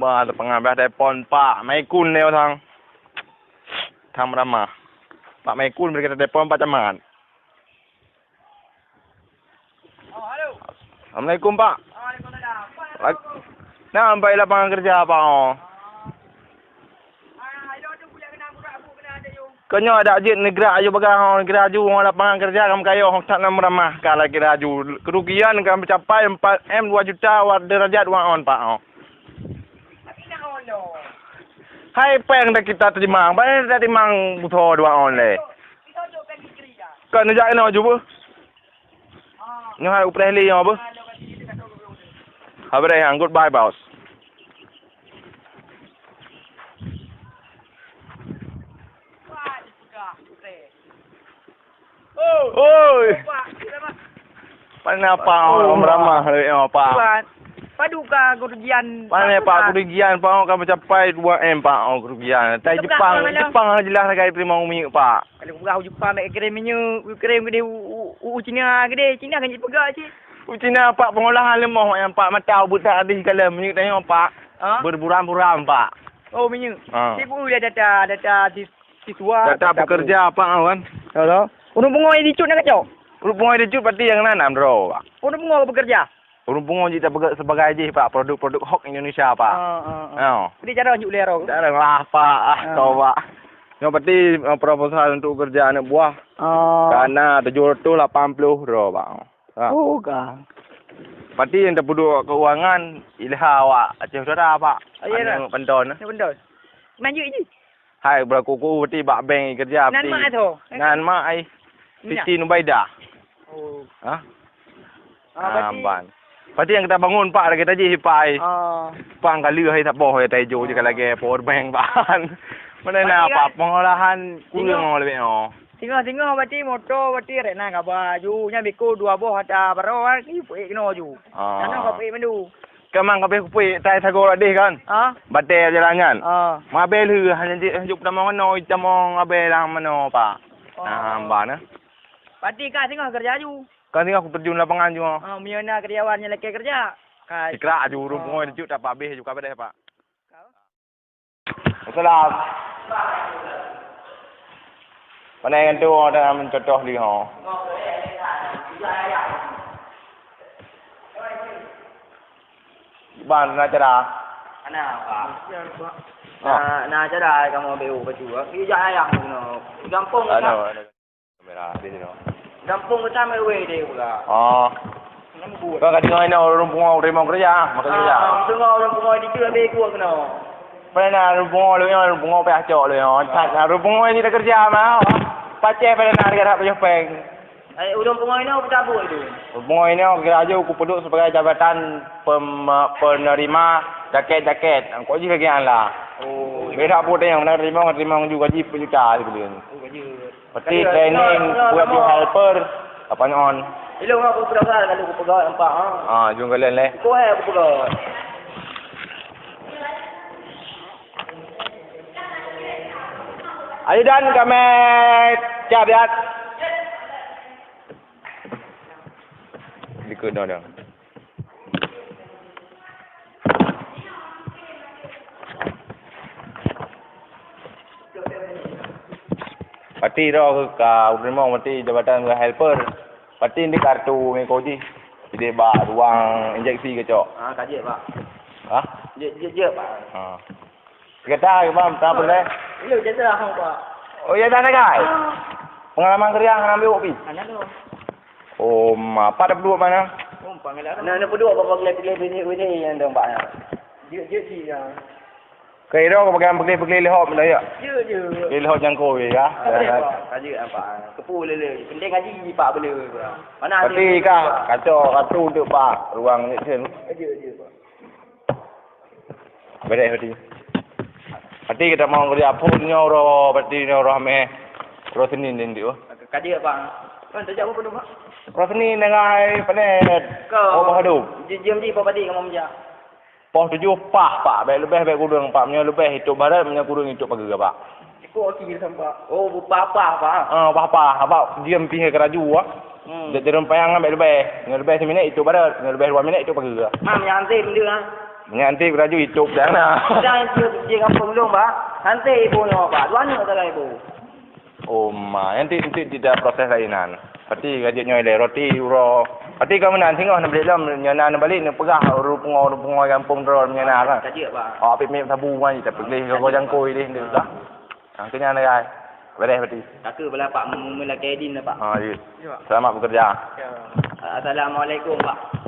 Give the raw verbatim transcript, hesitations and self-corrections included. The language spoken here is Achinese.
Bah, teupeu ngabah telepon Pak Maikun lé sang. Tham ramah. Pak Maikun bri telepon Pak Camat. Assalamualaikum, Pak. Waalaikumsalam. Pak, Pak. Nah, sampai lapangan kerja, Pak, oh. Keunyoe dak jeuet neugrak aju bagah, oh, neugrak aju, oh, lapangan kerja ka meukayoh, oh, that na meuramah ka lagèe laju. Kerugian ka meucapai empat M dua juta watt derajat watt on, Pak, oh. Hai péng dah kita teurimong, bangai dah teurimong buto dua on lé. Kan neujak inoe ju beuh. Nyoe hai upreh lé nyoe beuh. Habis dah yang goodbye, boss. Oi. Pane apa, oh, ramah lé, oh, Pak? Tuan, paduka kerugian. Pane, Pak, kerugian, Pak, oh, ka mencapai dua M, Pak, oh, kerugian. Tai Jepang, Jepang jelas lagèe teurimong minyeuk, Pak. Kalau peugah u Jepang, mek kirim minyeuk, kirim gede u, u, u Cina gede, Cina kan jipeugah cit. U Cina, Pak, pengolahan leumoh, yang, Pak, mata ubit tak habis kalau minyeuk tanyoe, Pak. Ha? Berburam-buram, Pak. Oh, minyeuk. Ha. Sipu dia data, data sis-, siswa. Data pekerja, Pak, kan? Halo. Ureueng pungo di cut nak kacau? Ureueng pungo di cut pati nyang na nam droe, Pak. Ureueng pungo bekerja? Ureueng pungo jih tapeugah sebagai jih, Pak, produk-produk hok Indonesia, Pak. Ah, ah, ah. Ya. Jadi cara juk lé aro. Cara lah, Pak. Ah, ah, kau, Pak. Nyoe berarti, eh, proposal untuk kerja anak buah. Ah. Karena tujuh ratus lapan puluh droe, Pak. Ah. Oh, ka. Berarti yang terpeduk keuangan Ilha awak Aceh Utara, Pak. Oh, iya, anu, Pak. Penton. Anu penton. Lanjut je. Hai, beurangkaku berarti bak bank kerja. Nan berarti mak tu? Nan mak ai. Minyak. Siti Nubaidah. Oh. Hah? Ah, ah, berarti ban. Berarti nyang kita bangun, Pak, lagi tadi, Pak, ai. Ah. Pang kali hai saboh ya, tai jo je, ah, ka lagi power bank, Pak. Mana nak, berarti Pak, kan pengolahan kurang lebih, oh. Singoh-singoh berarti moto berarti rek na kaba ju, nyan biko dua boh ata baroe kan, ki peuék keunoe ju. Ah. Nyan ka peuék mandu. Kamang kabeh kupeuék tai sagoe ladeh kan? Ah. Batèe jalan nyan. Ah. Mabèe lheueh hana jeuet, jeuet tamong keunoe, tamong abèe lam manoe, Pak. Oh. Nah, hamba na. Berarti ka singoh kerja ju? Ka singoh kuterjun lapangan ju. Ah, meunyoe na karyawan nyang lakèe kerja. Ka. Sikrak ju, ureueng, ah, pungo jeuet, tak habéh ju ka beudeh, Pak. Ka. Wassalam. Pane ngon tu dah mencontoh lé ho. Ban na cara. Ana, Pak. Ah. Na, na cara kamoe B U baju. Ijak ayah keunoe. Di gampông, anu, Pak. Anu. Kamera di sinoe. Gampông geutanyoe wéh deh pula. Oh. Ngon buet. Kau ka deungoe inoe ureueng pungo teurimong keureuja, maka keureuja. Ah, deungoe ureueng pungo di tu habéh kuat keunoe. Pane na ureueng pungo lé nyoe, ureueng pungo payah cok lé nyoe. That na ureueng pungo ni takeureuja mah. Pacéh pane na deungon that pajoh péng. Ai, ureueng pungo inoe peutabok itu. Ureueng pungo inoe kira laju kupeuduek sibagai jabatan pem-, penerima jakét-jakét. Kok jih lagèe nyan lah. Oh. Beda pun nyang na teurimong, teurimong ju gaji sijuta sibuleuen. Oh, gaji. Peuti training buet ju helper, kapan on? Ilong aku peugah kalau aku peugah nampak, ha. Ah, jong kalian leh. Ko hai aku peugah. Ayo dan kami cap lihat. Dikeue dah. Pati roh ka ureueng limong, pati jabatan helper. Pati di kartu miko jih. Sideh bak ruang injeksi keucok. Ah, ka jeuet, Pak. Hah? Jeuet, jeuet, jeuet, Pak. Ha. Gata ke, Bang, tak boleh. Iya, jasa lah, Pak. Oh, iya, dah, dah, guys. Ah. Pengalaman kerja ngon ambil kopi. Hana tu. Oh, ma, pat dah berdua mana? Oh, panggilan. Nah, nak berdua apa, apa, gelap, gelap, ini, ini yang dah, Pak, ya. Jeuet, jeuet, sih, ya. Keu idong keu bagian peugleh-peugleh lihop dah, ya? Jeuet, jeuet. Peugleh lihop nyang koi, ya? Ah, boleh, Pak. Ka jeuet, Pak. Keupeue lé-lé. Penting ngaji, Pak, boleh. Mana. Tapi kah, kacau, kacau untuk, Pak, ruang ni, sini. Jeuet, jeuet, Pak. Bereh, berarti. Berarti kita mau kerja apa nyoe, roh, berarti nyoe roh meh. Roh Senin, Din, Din, oh. Ka jeuet, Pak. Kan, tajak apa dulu, Pak? Roh Senin dengan hai Penet. Kau. Oh, Pak Hadu. Jeuet, jeuet, Pak, berarti kamu menjak. Poh tujoh pah, Pak. Bèk leubeh, bèk kureueng, Pak. Meunyoe leubeh, itôp barot, meunyoe kureueng, itôp pageue, Pak. Cukôp akhé sampai. Oh, bupah-pah, Pak. Ah, pah-pah. Abak jeuem pih ka laju, ah. Hmm. Jak jarum payang kan bèk leubeh. Meunyoe leubeh siminét, itôp barot. Meunyoe leubeh dua minét, itôp pageue. Mam, nyang anté bendera, ah. Nyan nanti beraju YouTube dah na. Dah itu di kampung dong, Pak. Nanti ibu nyoba, Pak. Dua anak saudara ibu. Oh ma, nanti nanti tidak proses lainan. Berarti gaji nyoe le roti uro. Berarti kau meunan singoh na beli lom nyana na balik na peugah uru pungo uru pungo kampung dro nyana kan. Kaji, Pak. Oh, apik mik sabu mai tapi beli kau jangkoi deh dia dah. Angkanya na gai. Beres berarti. Kaka bala Pak meulakei din dah, Pak. Ha, iya. Selamat bekerja. Assalamualaikum, Pak.